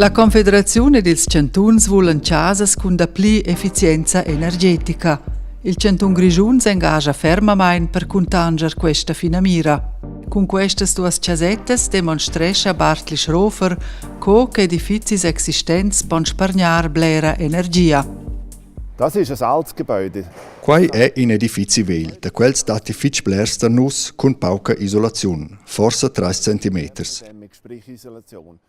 La Confederaziun ed ils chantuns vulan chasas cun dapli effizienza energetica. Il chantun Grischun s'engascha fermamain per cuntanscher questa finamira. Cun questas duas chasettas demonstrescha Bartli Schrofer co che edifizis existents pon spargnar blera energia. Das ist ein altes Gebäude. Quai è in edifizi vegl, da quels datti fitg blers da nus cun pauca isolaziun, forsa trais centimeters.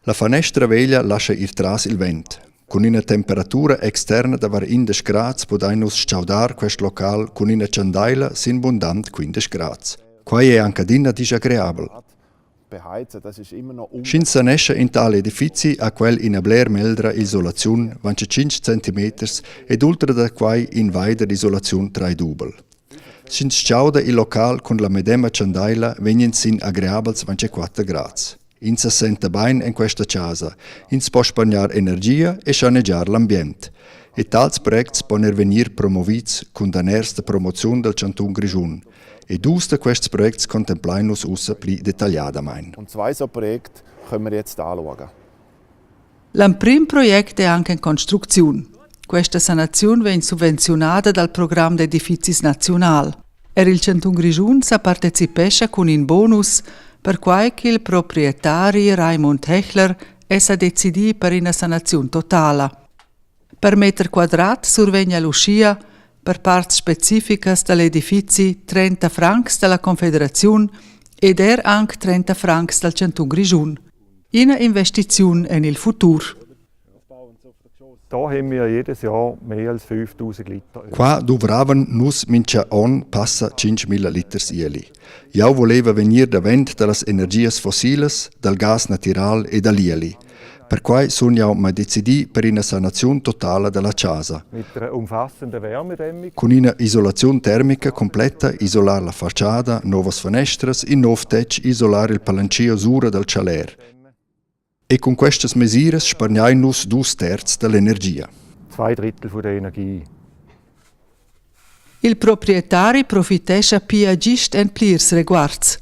La fanestra veglia lascha ir tras il vent. Cun ina temperatura externa da var 11 grads pudain nus stgaudar quest local cun ina chandaila sin bundant 15 grads. Quai è anc adina disagreabel. Sch'ins sanescha in tal edifizi ha quel ina bler meglra isolaziun, 25 centimeters, ed ultra da quai in vaider d'isolaziun traidubel. Sch'ins stgauda il local cun la medema chandaila vegn ins sin agreabels 24 grads. Ins sa senta bain en questa chasa, ins po spargnar energia e schanegiar l'ambient. E tals projects pon er vegnir promovids cun daners da promoziun dal chantun Grischun. E dus da quests projects contemplain nus ussa pli detagliadamain. Und zwei so Projekte können wir jetzt anschauen. L'emprim project è anc en construcziun. Questa sanaziun vegn subvenziunada dal program d'edifizis naziunal. Er il chantun Grischun sa participescha cun in bonus, perquai ch'il proprietari Raimund Hechler è sa decidì per ina sanaziun totala. Per meter quadrat survegn el uschia per parts specificas da l'edifizi 30 francs da la Confederaziun ed er anc 30 francs dal chantun Grischun. Ina investiziun en il futur. Da haben wir jedes Jahr mehr als 5000 Liter. Qua duvravan nus mintga onn passa 5.000 liters ieli. Jau voleva vegnir davent da las energias fossilas, dal gas natiral e da l'ieli. Perquai sun jau ma decidì per ina sanaziun totala da la chasa. Mit einer umfassenden Wärmedämmung. Cun ina isolaziun termica completta isolar la fatschada, novas fanestras, in nov tetg, isolar il palantschieu sura dal tschaler. E cun questas mesiras spargnain nus dus terzs da l'energia. Zwei Drittel von der Energie. Il proprietari profitescha pia gist en plirs reguards.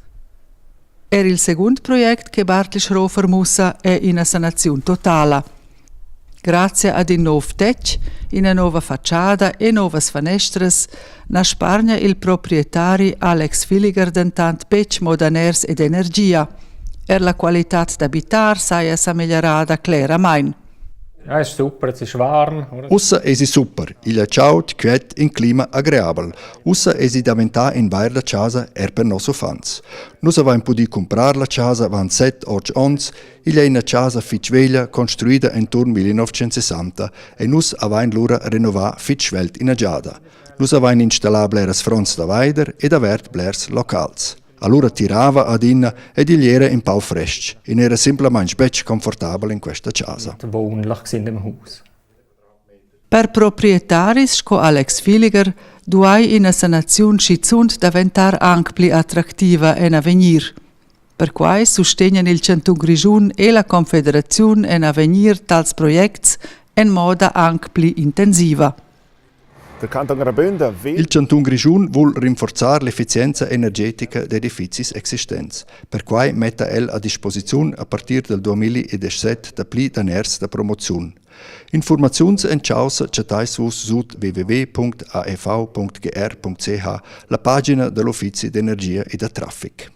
Er il segund project che Bartli Schrofer mussa è ina sanaziun totala. Grazia ad in nov tetg, ina nova fatschada e novas fanestras na spargna il proprietari Alex Villiger dentant betg mo daners ed energia. Er la qualitad d'abitar saja sa meglierada cleramain. Ja, ist super, es ist warm. Oder? Ussa esi super, igl è chaud, quiet, in clima agreabel. Ussa esi daventà in vair da chasa er per noss uffants. Nus avain pudì cumprar la chasa avant set, otg onns. Igl è ina chasa fitg veglia, construida enturn 1960 e nus avain lura renovà fitg svelt ina giada. Nus avain installà bleras fronts da vaider ed avert blers locals. Alura tirava adina ed igl era in pau frestg. In era simplamain betg confortabel in questa chasa. Wohnlich sind im Haus. Per proprietaris sco Alex Villiger duai ina sanaziun schizunt daventar anc pli attractiva en avegnir. Perquai sustegnan il chantun Grischun e la Confederaziun en avegnir tals projects en moda anc pli intensiva. Il chantun Grischun vul rinforzar l'effizienza energetica d'edifizis existents. Perquai metta el a disposiziun a partir dal 2017 dapli daners da promoziun. Informaziuns en chaussa chattais vus sut www.aev.gr.ch, la pagina da l'Uffizi d'energia e da traffic.